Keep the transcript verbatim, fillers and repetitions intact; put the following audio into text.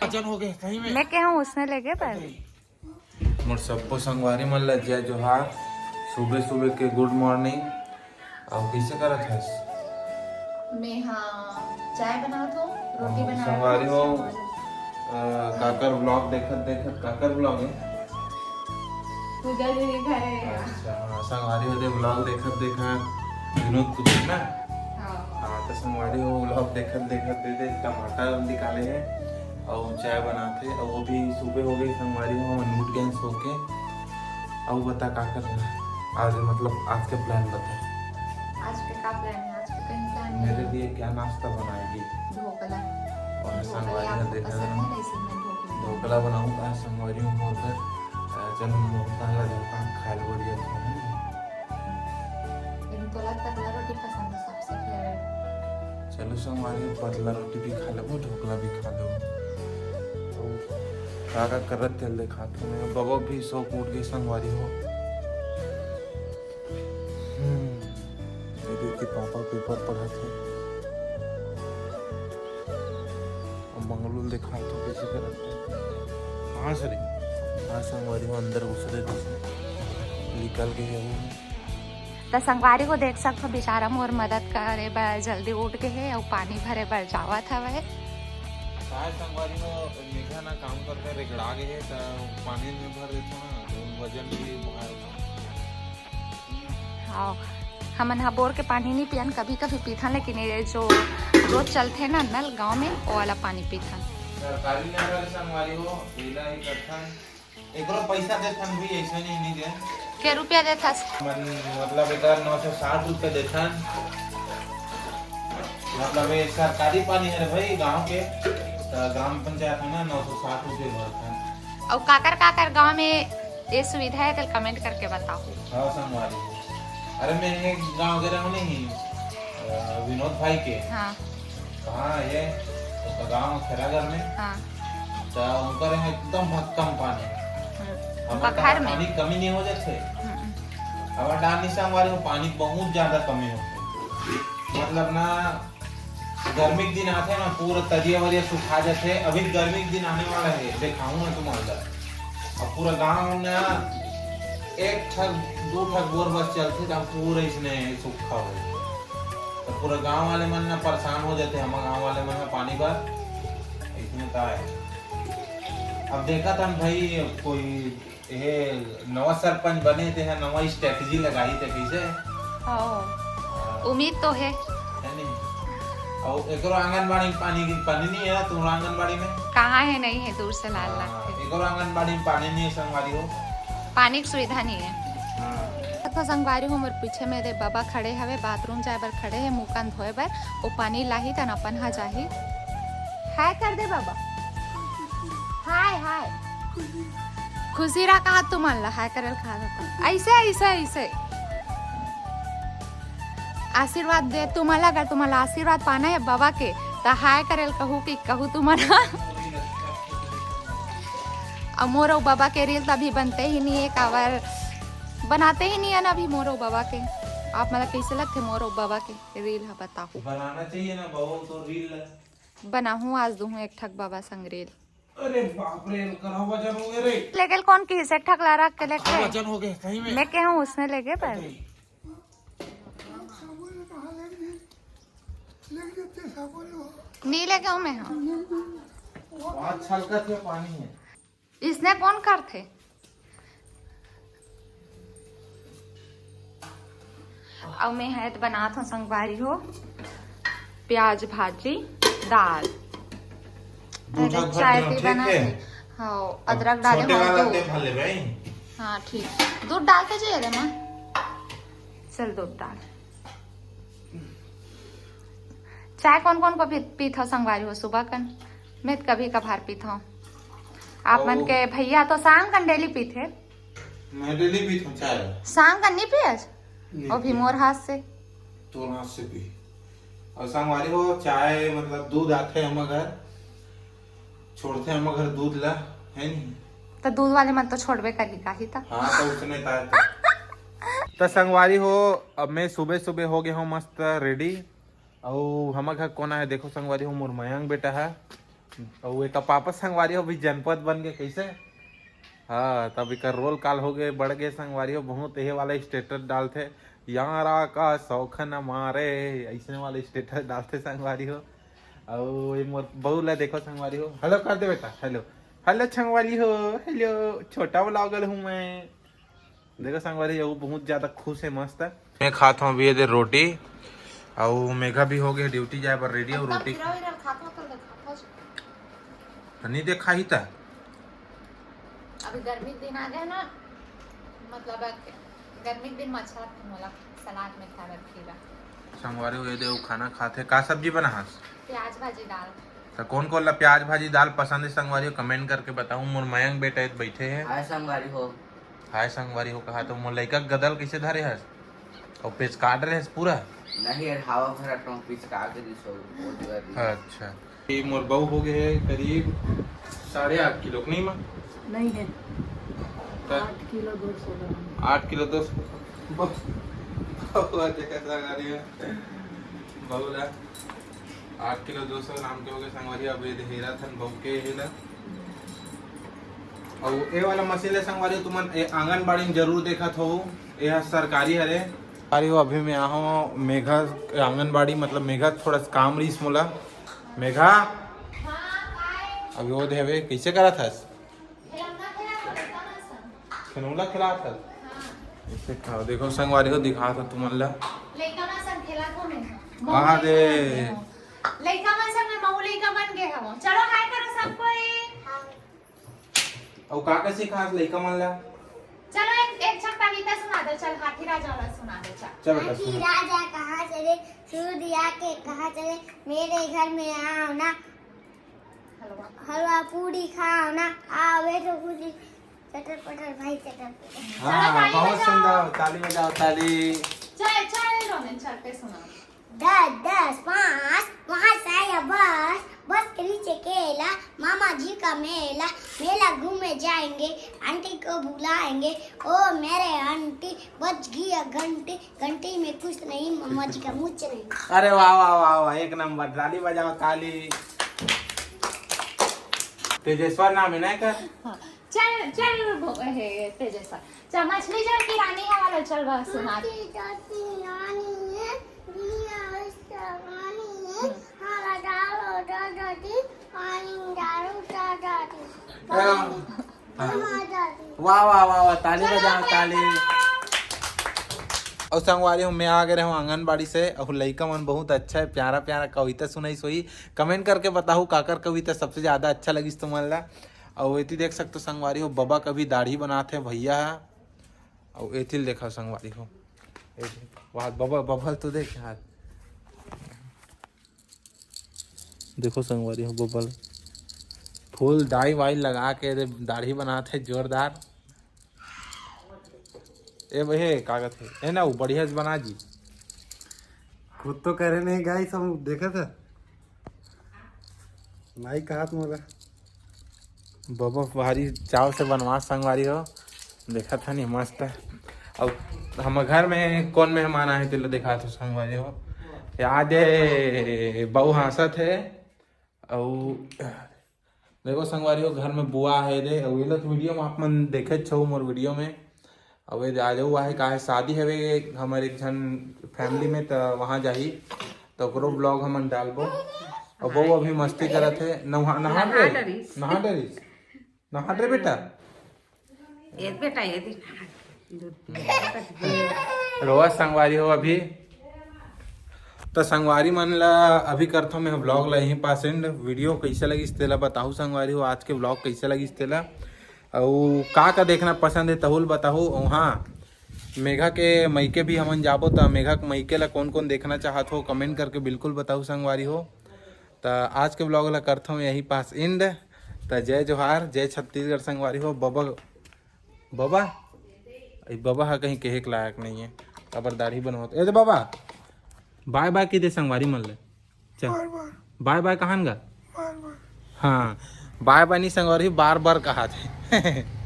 जन हो गए सही में। मैं कहे हूँ उसने लेगे पर। मोर सब्बो संगवारी मन ला जय जोहार, सुबह सुबह के गुड मॉर्निंग। अउ कइसे करत हस? मैं हाँ चाय बनात हूँ, रोटी हाँ, बना संगवारी हो। अ, काकर व्लॉग देखत देखत, काकर व्लॉग है? पूजा दीदी घर है। अच्छा, हाँ, संगवारी हो दे व्लॉग देखत देखत विनोद कुमार ना? हाँ। हाँ, तो संगवारी हो व्लॉग देखत देखत दे दे टमाटर निकाले है और चाय बनाते, और वो भी सुबह हो गई संगवारी हो, हम उठ गए सो के। अब बता का करना आज, मतलब आज के प्लान बता। आज के का प्लान है? आज के कहीं प्लान नहीं मेरे है। लिए क्या नाश्ता बनाएगी? ढोकला। और ढोकला संगवारी आपको देखा पसंद है ना, इसीलिए मैं ढोकला। ढोकला बनाऊंगा संगवारी हूँ उधर। चल मोहन ला जाता खा लो बढ़िया खाना। लेकिन तोला पतला रोटी पसंद है सबसे फेवरेट। चलो संगवारी पतला रोटी भी खा लेबो, ढोकला भी खा लेबो। तो का का करत तेल देखा तो मैं बबो भी सो उठ गई संगवारी हो। हम्म, ये देखिए पापा पेपर पढ़त हे। अब मंगलू ल देखा तो कैसे करत हे। हाँ सर, हाँ संगवारी हो अंदर घुस रहे थे, निकल गए हैं। त संगवारी हो देख सकथो, बेचारा मोर मदद करे बर जल्दी उठ गे हे अउ पानी भरे बर जावत हवय। काय संगवारी हो, मेघा ना काम करके रेगड़ा गे हे, त पानी में भर देथो ना, तो वजन भी भार होथे। हाँ, हमन ह बोर के पानी नहीं पियन, कभी कभी पीथन, लेकिन ये जो रोज चलथे ना नल गांव में, वो वाला पानी पीथन। सरकारी नल वाले संगवारी हो, एला ही करथन। एकरो पैसा देथन भी, ऐसे नहीं, नहीं दे। के रुपया देथस? मन, मतलब एकर नौ सौ साठ रुपया देथन। मतलब ये सरकारी पानी है रे भाई, गांव के, त ग्राम पंचायत में ना नौ सौ साठ रुपया भरथन। अउ काकर काकर गांव में ये सुविधा है, तेल कमेंट करके बताओ। हाँ, संगवारी। अरे मैं एक गांव गे रहूं नहीं, अ, विनोद भाई के। हाँ। कहाँ ये? तो गांव खेरागर में। हाँ। त उनकर यहाँ एकदम भक्कम पानी। हम्म। हमर उनका घर में? पानी कमी नहीं हो जाथे। हम्म। हमर डांडी संगवारी में पानी बहुत ज्यादा कमी होथे। मतलब ना, गर्मी के दिन आथे ना, पूरा तरिया वरिया सुखा जाथे। अभी गर्मी के दिन आने वाला है, देखाऊं ना तुमन ला। अब पूरा गांव ना एक ठक, दू ठक बोर बस चलथे, त पूरा इसने सूखा हो जाथे। त पूरा गांव वाले मन ना परेशान हो जाथे, हमर गांव वाले मन ना पानी बर। इसमें का है, अब देखत हन भाई, कोई ये नवा सरपंच बने ते ह नवा स्ट्रेटजी लगाही ते कइसे? हाँ। हाँ। उम्मीद तो है। है नहीं? अउ एकरो आंगनबाड़ी में पानी की, पानी नहीं है ना तुम्हारा आंगनबाड़ी में? कहाँ है, नहीं है, दूर से लान हाँ, लगथे। एकरो आंगनबाड़ी में पानी नहीं है संगवारी हो। पानी की सुविधा नहीं है। हाँ। तो संगवारी हो, मोर पीछे मेरे बाबा खड़े हवे, बाथरूम जाए बर खड़े है, मुंह कान धोए बर, वो पानी लाही तन अपन हा जाही। हाय कर दे बाबा। हाय, हाय। खुशी रहा कहा तुमन ला, हाय करल कहा था। ऐसे, ऐसे, ऐसे। आशीर्वाद दे तुमन ला, अगर तुमन ला आशीर्वाद पाना है बाबा के, त हाय करल कहू कि कहू तुमन। अब मोर अउ बाबा के रील त अभी बनते ही नहीं है, काबर बनाते ही नहीं है ना अभी मोर अउ बाबा के। आप मन ला कैसे लगथे मोर अउ बाबा के रील ह बताहू। बनाना चाहिए ना बाबू तो रील। बनाहूँ आज दूहूँ एक ठक बाबा संग रील। अरे बाप रे, एलकर वजन हो गए रे। लेकिन कौन की से ठकला रख के लेके? वजन हो गए सही में। मैं कहे हूँ उसने लेगे पर। नहीं। नहीं लेगे हूँ मैं, हाँ। पाँच साल का थे पानी है। इसने कौन करथे? अउ मैं ह त बनात हूँ संगवारी हो, प्याज भाजी, दाल। दूध अरे, भर चाय देना, पी ठीक बना है? के। हाँ, अदरक डाले छोटे हूँ वाला तो। ते भर ले भाई। हाँ, ठीक। दूध डाल के चाहिए रे माँ। चल, दूध डाल। चाय कौन कौन को पी-, पीथव संगवारी हो सुबह कन? मैं त कभी कभार पीथव। आप मन ओ। के भैया तो शाम कन डेली पीथे। मैं डेली पीथव चाय। शाम कन नहीं पियस? नहीं वो भी पियस। मोर हाथ से। तोर हाथ से पी। और संगवारी हो, चाय मतलब दूध आथे हमर घर, छोड़थे हमर घर दूध ला, है नहीं? तो दूध वाले मन तो छोड़बे करही काही ता। हाँ, तो उसने ताय तो। तो संगवारी हो, अब मैं सुबह सुबह हो गया हूँ मस्त रेडी। अउ हमर घर कोन आए हे, देखो संगवारी हो, मोर मयंक बेटा हे। अउ एकर पापा संगवारी हो अभी जनपद बन के कैसे। हाँ, तब एकर रोल काल हो गए, बढ़ गए संगवारी हो बहुत। एहे वाला स्टेटस डालथे, यारा का शौक न मारे, ऐसने वाला स्टेटस डालथे संगवारी हो। अउ ये मोर बहू ला देखो संगवारी हो, हेलो कर दे बेटा, हेलो। हेलो संगवारी हो, हेलो, छोटा व्लॉगर हूँ मैं। देखो संगवारी, वो बहुत ज्यादा खुश है, मस्त है। मैं खात हूँ अभी ये दे रोटी, अउ मेघा भी हो गए ड्यूटी जाए बर रेडी। अउ रोटी तो नहीं देखा ही था। अभी गर्मी के दिन आ गया ना, मतलब गर्मी के दिन में अच्छा लगता है मोला सलाद में खाए बर खीरा। संगवारी हो ये दे वो खाना खात है। का सब्जी बना हस? प्याज भाजी दाल। तो कौन कौन ला प्याज भाजी दाल पसंद है संगवारी हो, कमेंट करके बताऊँ। मोर मयंक बेटा ये बैठे हैं। हाय संगवारी हो। हाय संगवारी हो कहा तो मोर लइका के गदल कैसे धरे हस? अउ पेच काट रहे हस पूरा? नहीं यार, हवा भरा तो पिचका के दिस हो, वो दीवार दिस। अच्छा। ये मोर बहू हो गए है करीब साढ़े आठ किलो के, नहीं माँ? नहीं है। तो आठ किलो दो सौ ग्राम। आठ किलो दो सौ। बहुत, बहुत है संगवारी हो। बहू ला आठ किलो दो सौ ग्राम के हो गए संगवारी। अब ये हेरा थन बहू के हेला। अउ ए वाला मशीन ले संगवारी हो, तुमन ए आंगनबाड़ी में जरूर देखत हो, ये सरकारी हरे। अरे वो अभी मैं आया हूँ मेघा आंगनबाड़ी, मतलब मेघा थोड़ा सा काम रहीस मोला। मेघा, अभी वो देवे कैसे करत हस? खिलौना खेलात हस? ऐसे खाओ, देखो संगवारी हो दिखा था तुमन ला। लइका मन संग खेलात हो मैं। अरे। लइका मन संग मैं महू लइका बन गए हवं। चलो हाय करो सब कोई। अउ का का सिखास लइका मन ला? चलो एक, एक छक कविता सुना दो, चल हाथी राजा वाला सुना दो, चल। चल बेटा, हाथी सुना। राजा कहाँ चले, सूर्य आके कहाँ चले, मेरे घर में आओ ना। हलवा। हलवा पूरी खाओ ना, आओ बैठो खुशी, चटर पटर भाई चटर पटर। हाँ, चलो, ताली बहुत बजाओ। सुंदर, ताली बजाओ, ताली। चल, चल रोनिन, चल पे सुना। दस, दस, पाँच, वहाँ से आया बस, बस के नीचे केला, मामा जी का मेला, मेला घूमे जाएंगे, आंटी को बुलाएंगे, ओ मेरे आंटी, बज गया घंटी, घंटी में कुछ नहीं, मामा जी का मुझ नहीं। अरे वाह, वाह, वाह, वाह, एक नंबर, ताली बजाओ, ताली। तेजेश्वर नाम है ना एकर? हाँ। चल, चल, भो-, हे, तेजेश्वर। चल, मछली जल की रानी है वाला, चल, बस, सुना। मछली जल की रानी है, दिया उसका पानी है, हम्म। हरा डालो दादा जी, पानी डालो दादा जी, हाँ। पानी, हाँ। हरा दादी। वाह, वाह, वाह, वाह, ताली चलो, बजाओ, clap ताली। करो। अउ संगवारी हो, मैं आ गए रहूँ आंगनबाड़ी से, अउ लइका मन बहुत अच्छा है, प्यारा प्यारा कविता सुनाइस होही। कमेंट करके बताहू काकर कविता सबसे ज्यादा अच्छा लगिस तुमन ला। अउ एती देख सकते हो संगवारी हो, बबा कभी दाढ़ी बनात हे भैया ह। अउ एती ल देखा संगवारी हो, एती, वाह, बबा, बबा ल तो देख हाथ। देखो संगवारी हो, बबा ल full dye वाई लगा के दे दाढ़ी बनात हे जोरदार। ए भाई, का कहत हे? ए ना, वो बढ़िया से बना जी। खुद तो करे नहीं guys, हम देखत हे। माई कहात मोला। बबा भारी चाव से बनवा संगवारी हो, देखत हनी मस्त। अउ हमर घर में कौन मेहमान आए हे, तेला देखा तो संगवारी हो। याद हे, बहू हाँसत हे। अउ देखो संगवारी हो, घर में बुआ हे दे, अउ एला तो वीडियो में आप मन देखे छो मोर वीडियो में। अब ये आ जाऊ आहे, काहे शादी हवे हमर एक झन family में, त वहाँ जाही, त ओकरो vlog हमन डालबो। अउ बहू अभी मस्ती करत हे, नहा, नहा नहा रे, डरिस। नहा डरिस, नहा रे बेटा। ये बेटा, ये दे, नहा। रोवा संगवारी हो अभी। त संगवारी मन ला अभी करथों मैं vlog ला यहीं पास end। वीडियो कैसे लगिस तेला बताहू संगवारी हो, आज के vlog कैसे लगिस तेला। अउ का का देखना पसंद हे, तहू ल बताहू। अउ हाँ, मेघा के मइके भी हमन जाबो, त मेघा के मइके ला कौन कौन देखना चाहत हो, comment करके बिल्कुल बताहू संगवारी हो। त आज के vlog ला करथों यही पास end। त जय जोहार, जय छत्तीसगढ़ संगवारी हो। बबा, बबा, ई बबा ह कहीं कहे के लायक नहीं है, काबर दाढ़ी बनवात। ए दे बबा, bye bye कहि दे संगवारी मन ले। चल। बार बार। Bye bye कहान गा? बार बार। हाँ, bye bye नहीं संगवारी, बार बार कहा थे।